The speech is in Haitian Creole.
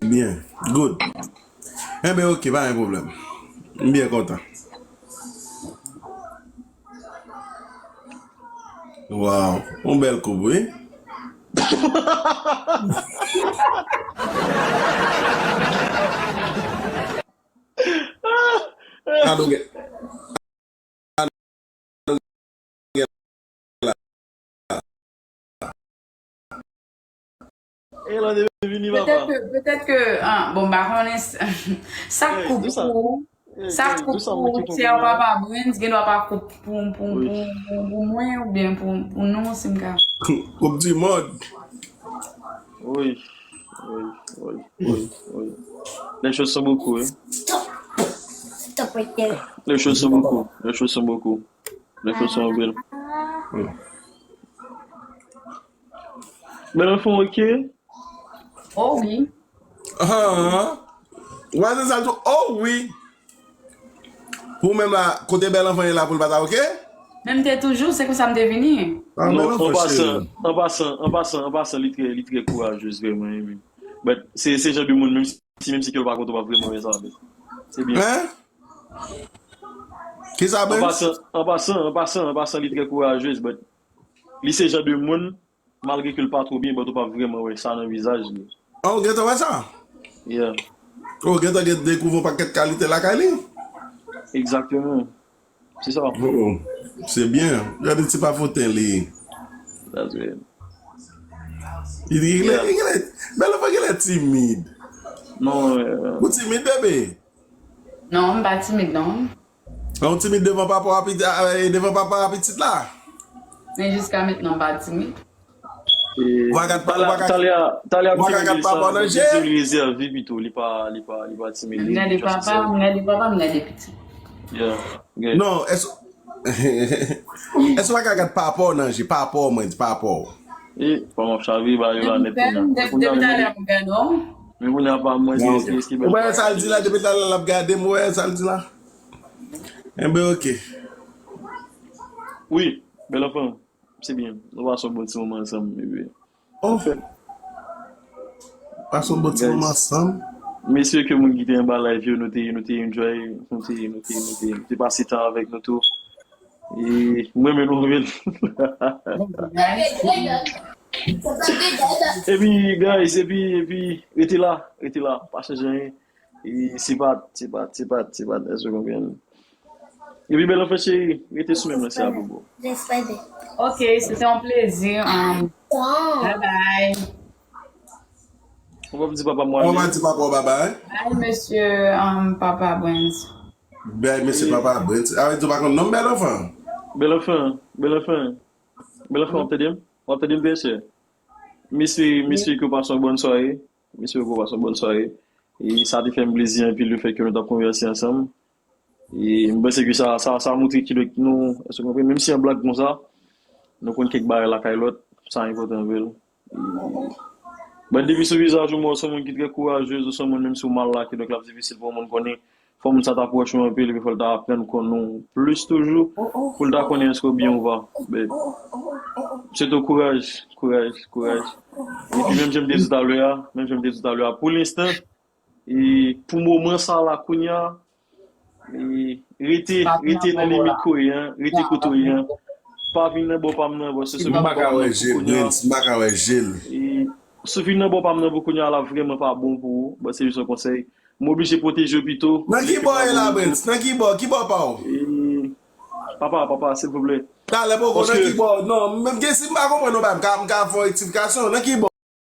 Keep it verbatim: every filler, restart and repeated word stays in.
byen. Good. Enben, ok, pa gen pwoblèm. M byen kontan. Wow, yon bèl koup, wi. Sa nou gen. E lan de vini, papa. Petèt ke, petèt ke, ah, bon, m pa konnen s-, sa k koup pou ou, sa k koup pou ou, chè papa Brens, gen dwa pa koup pou, pou, pou, pou, pou mwen, oubyen pou, pou nou, si m ka. Coupe du monde. Oui, oui, oui, oui, oui. Les choses sont beaucoup, hein. Stop. Stop right there. Les choses sont beaucoup. Les choses sont beaucoup. Les choses sont anpil. Bèl anfan, ok? Oh wi. Ah, ah. Wè, se sa l di, oh wi. Pou menm la, kote bèl anfan ye la pou l pa ta ok? Men m te toujou, se konsa m te vini. Ah, non, bèl an anfan, pasan, cheri. An pasan, an pasan, an pasan, li trè, li trè kourajez, vrèman, wi. But se, se jan de moun, menm si, menm si ke l pa kontan, w pa vrèman wè sa, but se byen. Hein? Kisa, Brens? An pasan, an pasan, an pasan, an pasan, li trè kourajez, but li se jan de moun, malgre ke l pa twò byen, but ou pa vrèman wè sa nan vizaj li. Ah, ou gentan wè sa? Yeah. Ou gentan gen dekouvri yon pakèt kalite lakay li? Egzakteman. Se sa. Oh, oh. Se byen. Gade ti pafoten li. That's good. Li, li, li, yeah, li, bèl anfan genlè timid. Non, euh, ou timid, bebe? Non, m pa timid, non. Ou timid devan papa w a piti, a, e, devan papa w a pitit la? Men jiska mentnan, m pa timid. E, ou pa gad pa, ou pa gad, talè a, talè a, ou pa ka gad papa w nan je? Li rezève pito, li pa, li pa, li pa timid, li. M gade papa, m gade papa, m gade pitit. Yeah, good. Non, èske, èske ou pa ka gad papa w nan je? Papa w, mwen di, papa w. E, pa m ap chave ba yo la nèt kounye a. Depi talè a m gade w. Men kounye a pa mwen, se, se, se. Ou wè sa l di la, depi talè a l ap gade m, ou wè sa l di la? Enben, ok. Wi, bèl anfan. Se byen. Nou pase yon bon ti moman ansanm, epi. Oh. Pase yon bon ti moman ansanm. Mesye ke moun ki te anba live yo, nou te, nou te enjoy, nou te, nou te, nou te, nou te pase tan avèk nou tou. E mwen menm, mwen menm. Epi, guys, epi, epi, rete la, rete la, pa chanje anyen. E se pa, se pa, se pa, se pa, èske w konprann? Epi bèl anfan cheri, rete sou menm nan, se a bobo. Ok, c'était un plaisir. Um, bye bye. Ou pa di papa mwen. Ou pa di papa w bye bye. Bye, mesye, um, papa Brens. Bye, mesye, papa Brens. A vle di ou pa konn non bèl anfan? Bèl anfan, bèl anfan. Bèl anfan, w ap tande m? W ap tande m, byen sè. Mesye, mesye, ke w pase yon bòn sware. Mesye, ke w pase yon bòn sware. E sa te fè m plezi anpil, le fèt ke nou t ap konvèse ansanm. E m panse ke sa, sa, sa montre kidonk nou, èske w konprann? Menm si an blag konsa, nou konn kèk bagay lakay lòt, sa enpòtan anpil. E, but depi sou vizaj ou, mwen, w se yon moun ki trè kourajez, w se yon moun, menm si w mal la, kidonk l ap difisil pou yon moun konnen, fò moun sa ta pwòch ou anpil, epi fò l ta aprann konn ou plis toujou, pou l ta konnen èske w byen ou pa. Men, sitou kouraj, kouraj, kouraj. Epi menm jan m te di w talè a, menm jan m te di w talè a, pou lenstan, e pou moman sa la kounye a, e rete, rete nan limit ke w ye an, rete kote w ye an. Pa vin nan bò pa m nan, paske si w vin nan bò pa m nan pou kounye a, m pa ka wè je l. E si w vin nan bò pa m nan pou kounye a, l ap vrèman pa bon pou ou. Bon, se jis yon konsèy. M oblije pwoteje w pito. Nan ki bò w ye la, Brens? Nan ki bò? Ki bò pa w? E, papa, papa, silvouplè. Talè poko, nan ki bò? Non, menm ke si m pa konprann yon bagay, m ka, m ka fè yon rektifikasyon. Nan ki bò?